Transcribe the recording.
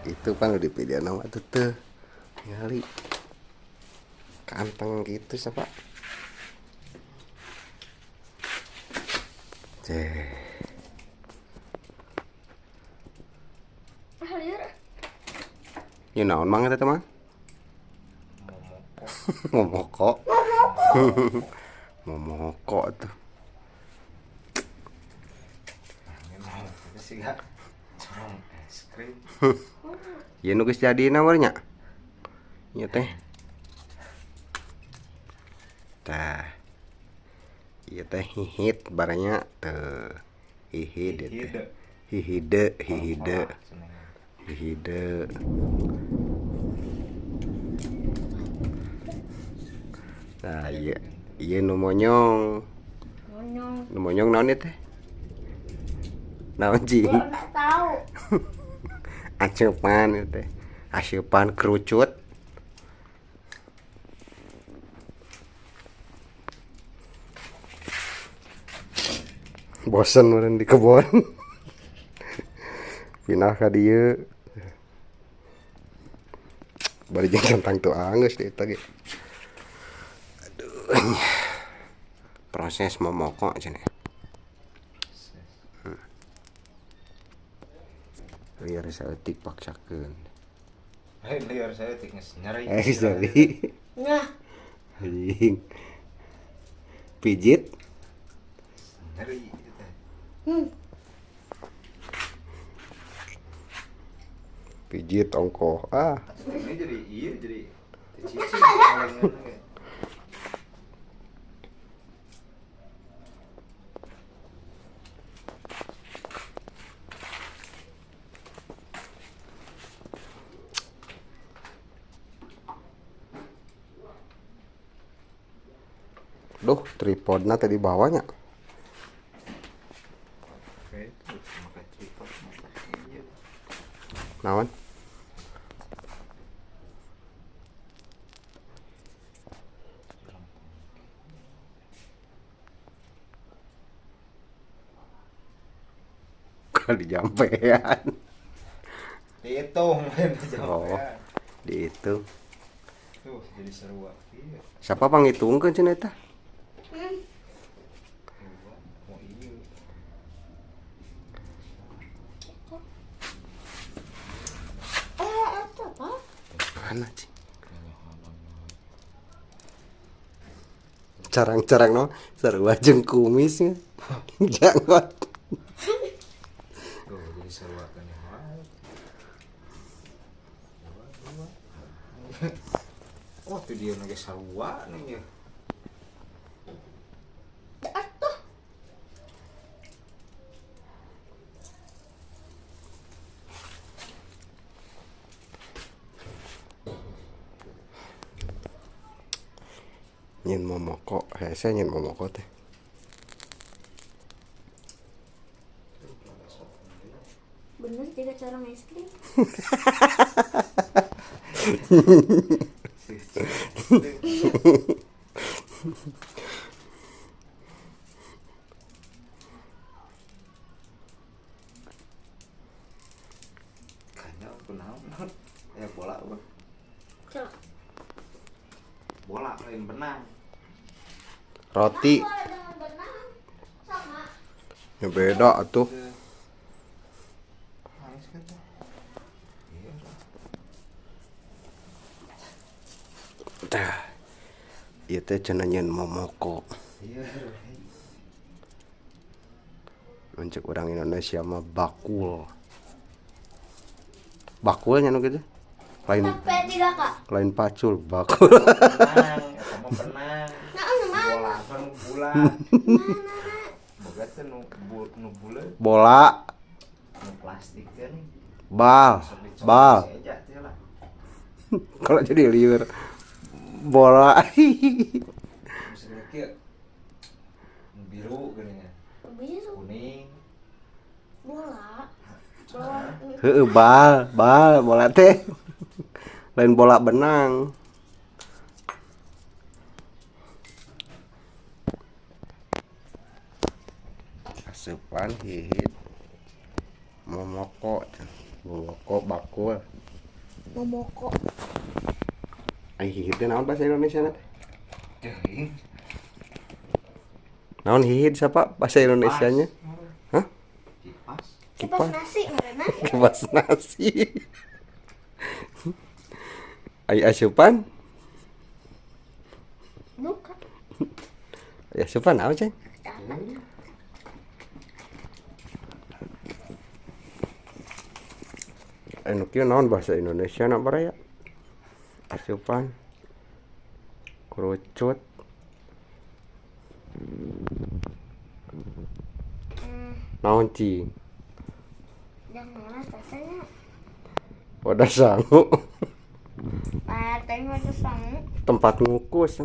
Itu pan di video nama tuh teh. Ngali. Kanteng gitu siapa? Ceh. Ya naon mang eta teman? Momoko. Momoko tuh. Es krim. Ya nu geus jadina mah nya. Ieu teh. Tah. Ieu teh hihit baranya teu. Hihid teh. Hihide, hihide. Hihide. Nah, ieu ieu nu monyong. Monyong. Nu monyong naon ieu teh? Naon cing? Enggak tahu. Acupan ieu teh. Asupan kerucut. Bosen meureun di kebon. Pindah ka dieu. Bari jeung kentang tuh anggeus di eta ge. Aduh. Proses momoko cenah. Liar saeutik paksakeun. Liar saeutik geus nyeri. Nyeri. Nah. Anjing. Pijit. Nyeri teh. Pijit ongkoh. Ah. Ini jadi iya jadi cicing. Duh, tripodna tadi bawahnya. Oke, pakai tripod. Naon? Kali jampean. Dihitung, jampean. Oh, dihitung. Tuh, jadi seru. Iya. Siapa panghitungkeun cenah eta? Mana sih? Carang-carang no, sarua jeung kumisnya. Janggot. Tuh, jadi sarua kan ya. Oh, tuh dia nage sarua nih ya. Nyen momoko, hese nyen momoko teh. Bener juga corong es krim. Kayaknya kunaon ya bola bang. Bola lain benang. Roti. Ya beda atuh. Tah. Ieu teh cenah nyeun momoko. Untuk orang Indonesia mah bakul. Bakulnya nu kitu. Lain lain pacul, bakul. Benang, bola kan bulat. Boga teh nu bulat. Bola. Nu plastik teh nih. Bal, bal. Kalau jadi liur. Bola. Biru gini ya. Biru. Kuning. Bola. Bola. Heeh, bal, bal, bola teh. Lain bola benang. Asupan hihit. Momoko, momoko bakul. Momoko. Ai hihid teh naon bahasa Indonesia na teh? Teuing. Naon hihid siapa bahasa Indonesianya? Hah? Kipas. Kipas nasi mana? Kipas nasi. Ai asupan? Buka. Ai asupan naon, Ceng? Anu kieu naon bahasa Indonesia na baraya? Asupan. Kerucut. Naon cing? Yang mana rasanya? Wadah sangu. Teh wadah sangu. Tempat ngukus.